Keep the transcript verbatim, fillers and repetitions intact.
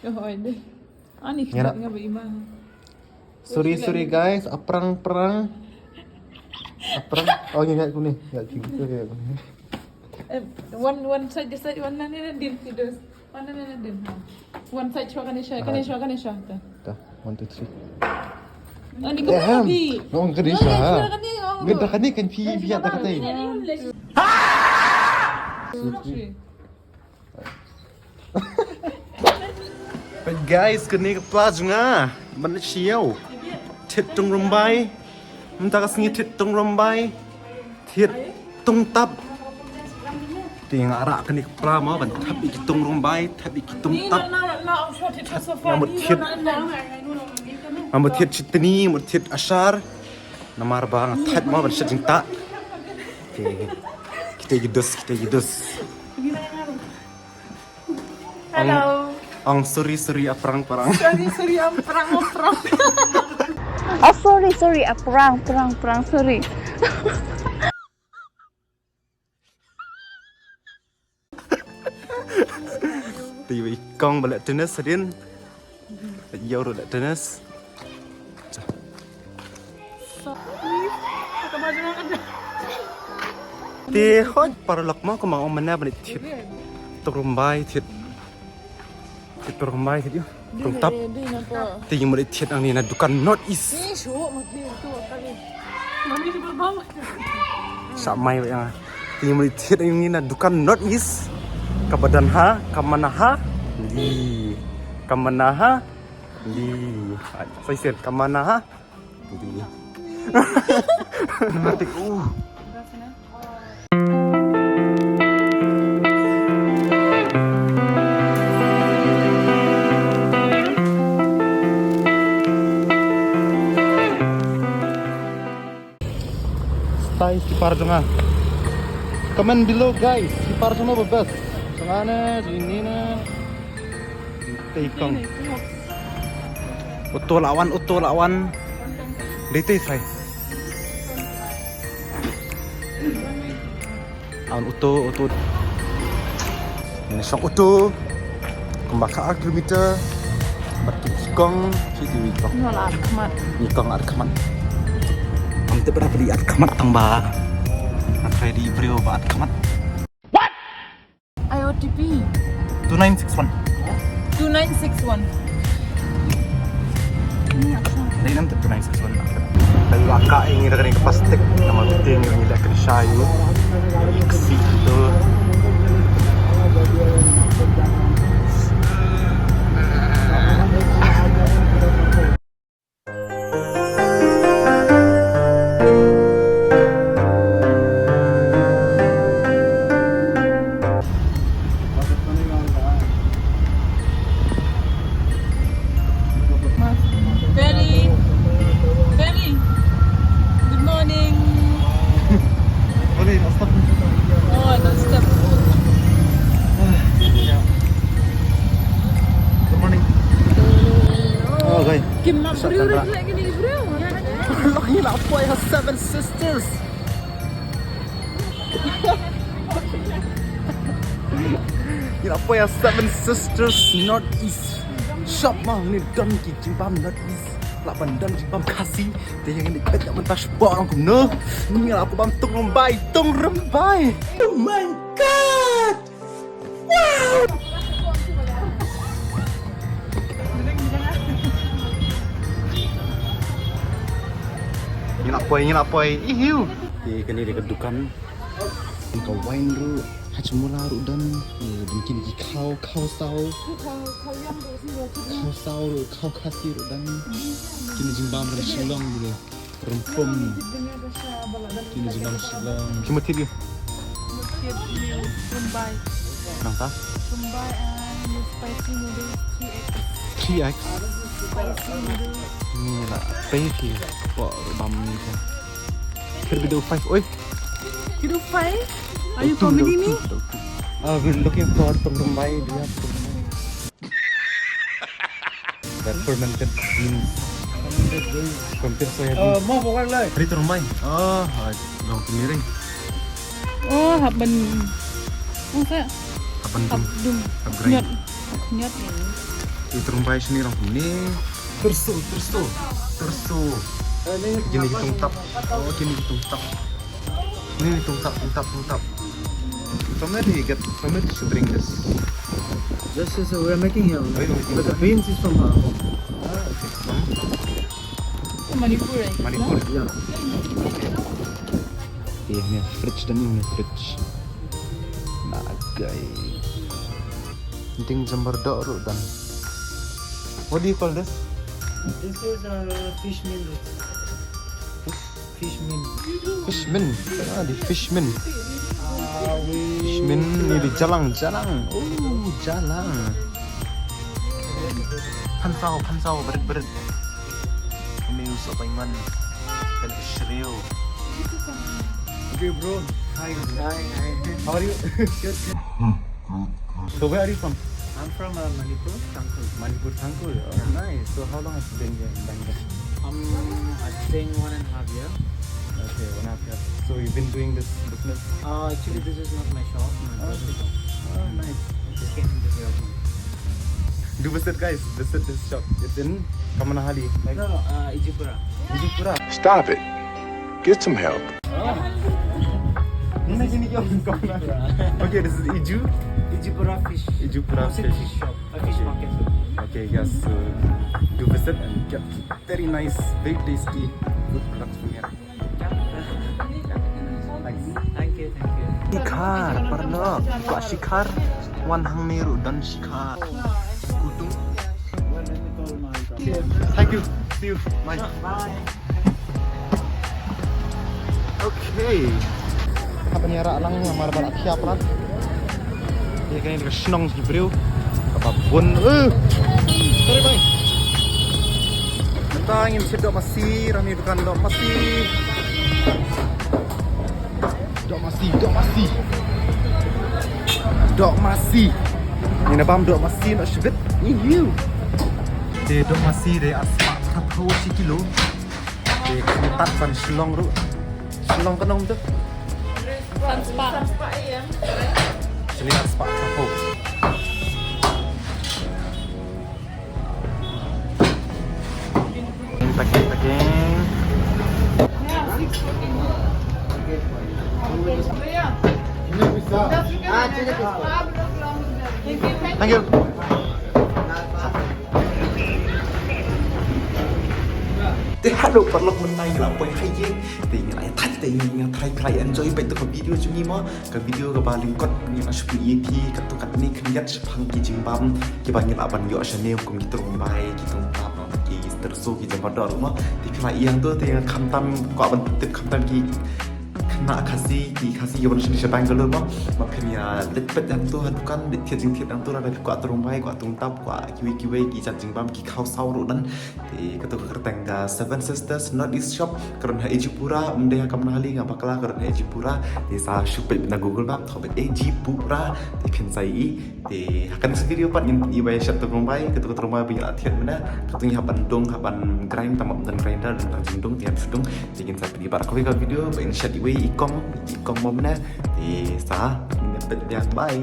Oi, deh. Ani, ngena, nga ba ima. Sorry, sorry guys, aprang, prang. Aprang. Oh, ngat kuni. Ngat kuni. Eh, one, one side, this side, one nane na din, videos. One nane na din. One side, shwa kane shwa, kane shwa, kane shwa. Ta. Ta, one, two, three. Ani, come on, Pi. Wrong kane shwa. Kane shwa, kane, oh. Gada kane kan Pi, Pi, ta kata. Two, three. But guys, kane ka pla jong nga ban siew. Thied Tungrymbai. Mynta ka sngi thied Tungrymbai. Thied Tungtap. Te nga rah kane ka pla mo ban thap ïa ki Tungrymbai, thap ïa ki Tungtap. Nga mut thied. Nga mut thied Shitni, mut thied Ashar. Namar ba nga thait mo ban shet jingtah. Te kita ïa ki dus, kita ïa ki dus. Hello. Ong, ong, sorry, sorry, aprang, prang. Sorry, sorry, aprang, aprang. Oh, sorry, sorry, aprang, prang, prang, sorry. Te ïa i kong ba leh tennis hadien. Ïa ruh leh tennis. Te hoi paralok mo, kumba ong mynne ban thied Tungrymbai, thied, thied Tungrymbai, thied ïa Tungtap. Te ïa mut thied hangne na dukan North East. Sa mai ba ïa nga. Te ïa mut thied hangne na dukan North East. Kaba don ha, ka mana ha, li. Ka mana ha, li. Ai, sa shisien, ka mana ha, li. Pneumatic, uh. Stai ki par jong nga. Comment below guys, ki par jong nga ba best. Jong nga ne, jong ine ne. Tei kong. Auto la wan, auto la wan. Dei tei sai. An auto, auto. Ngin shong auto. Kumba ka ar kilometer. Bad ki kong, ki ki kong. Nga la ar khmat. Ni kong ar khmat. Am te bra bri ar khmat tang ba. Nga try di briew ba ar khmat. What? I O T P. Two nine six one. Two nine six one. Dei nam te two nine six one. Dei wa ka ing ira kane ka plastik. Nama tu ting ira ngi lek kane shayu. Iksi tu. Feli, Feli, good morning. Feli, stop. Oh, I don't stop. Yeah. Good morning. Oh, okay. Kim nak beri orang lagi ni, bro. Lagi nak apa ya, Seven Sisters? Ngi la poi ha Seven Sisters North East. Shop ma ngi don ki jingbam North East. La ban don jingbam Khasi. Te ïa ngi dei peit ïa mynta shuwa ong kumno. Ngi la poi bam Tungrymbai, Tungrymbai. Oh my God! Wow! Ngi la poi, ngi la poi. Ihiu. Te kane dei ka dukan. Ka wine ruh, Hajmola ruh don, eh, don kine ki khaw, khaw saw. Khaw, khaw ïam ruh, khaw saw ruh, khaw Khasi ruh don. Kine jingbam ram Shillong ruh. Rympum. Kine jingbam Shillong. Ki muthied ki? Muthied ni Mumbai. Nangta? Mumbai and spicy noodles three X. Three X? Spicy noodles. Ni la pei ki. Pok bam ni ka. Kir video five, oi. Kir video five? Are you comedy me? Ah, we're looking for Tungrymbai. Do you have Tungrymbai? That fermented beans. Fermented beans. Fermented soya beans. Uh, mo pokok lai. Hari Tungrymbai. Oh, ah, dong kemiring. Oh, hap ban. Ong sa. Hap ban dum. Hap dum. Hap grind. Nyot. Nyot ni. Ki trumbai shini rong ni. Tersu, tersu, tersu. Kini ki tungtap. Oh, kini ki tungtap. Ni ni tungtap, tungtap, tungtap. From where do you get, from where did you bring this? This is uh, we're making here. Oh, you're making But the beans is from uh, home. Ah, okay. From Manipur, right? Manipur. Yeah. Okay, ni fridge dan ni fridge. Nagai. Ding jambar dok ruh dan. What do you call this? This is uh, fish meal. Fish meal. Fish min. Ah, di fish min. Uh, we Fish min ni di jalang, jalang. Oh, jalang. Phan saw, phan saw, berit, berit. Ini usok paiman. Kan shriu. Okay, bro. Hi. Hi. Hi. How are you? Good. So where are you from? I'm from uh, Manipur, Tangkhul. Manipur Tangkhul. Oh, nice. So how long have you been here in Bangalore? Um, I think one and a half year. Okay, one and a half years. So you've been doing this business? Uh, actually, this is not my shop. My brother's shop. Oh, nice. Just came in to help him. Do visit, guys. Visit this shop. It's in Kamanahalli. Like, No, no, uh, Ijipura. Ijipura. Stop it. Get some help. Ni na sini kau kau na. Okay, this is Iju. Ijipura fish. Ijipura Frozen fish. Fish shop. A fish market. Okay, yes. So do visit and get very nice, very tasty food products from here. Thanks. Thank you, thank you. Shikhar, paralok. Kwah shikhar. Wan hangne ruh don shikhar. Kutung. Thank you. See you. Bye. Bye. Okay. Hap ban ïarap lang namar ba la khia palat. Ïa kane ka shnong ki briew. Kaba bun. Eh. Sorry bhai. Mynta ngin shim dok masi, rani dukan dok masi. Dok masi, dok masi. Dok masi. Ngin bam dok masi noh shibit. Ihiu. Te dok masi te ar spah phraphew shi kilo. Te kham tat ban shlong ruh. Shlong ka nong tu. San spah. Shini ar spah phraphew. Packing, packing. Thank you. Te hello paralok, mynta ngi la poi ha ïing. Te ngi la ïa thait, te ngi la thait, ngi la enjoy bad ka video jong ngi mo. Ka video kaba lyngkot ngi la shu pyni ïa phi katto katne khyndiat shaphang ki jingbam kiba ngi la ban ïoh shane, kum ki trumbai, ki tungtap, ki terso, ki jambar dok mo. Te phi la ïa to, te khamtam kwah ban tip khamtam ki khynnah Khasi, ki Khasi kiba shong sha Bangalore mo. Ba phin ïa leit peit hangto ha dukan, leit thied jingthied hangto lada phi kwah trumbai, kwah tungtap, kwah kiwei kiwei ki jait jingbam, ki khaw saw ruh don. Te kato ka kyrteng ka Seven Sisters North East Shop, ka don ha Ejipura, ym dei ha Kamanahalli, nga bakla, ka don ha Ejipura. Te sa shu peit na Google Map, thoh peit Ejipura, te phin sa ïohi. Te ha kane ka video pat ngin ïa bai shet trumbai, kato ka trumbai ba ngi la thied mynne, kato ngi hap ban dung, hap ban grind, tang ba ym don grinder, don tang jingdung, te hap shu dung. Te ngin sa peit pat ha kawei ka video ba ngin shet iwei i kong, i kong mo mynne. Te sa ngin peit biang, bye.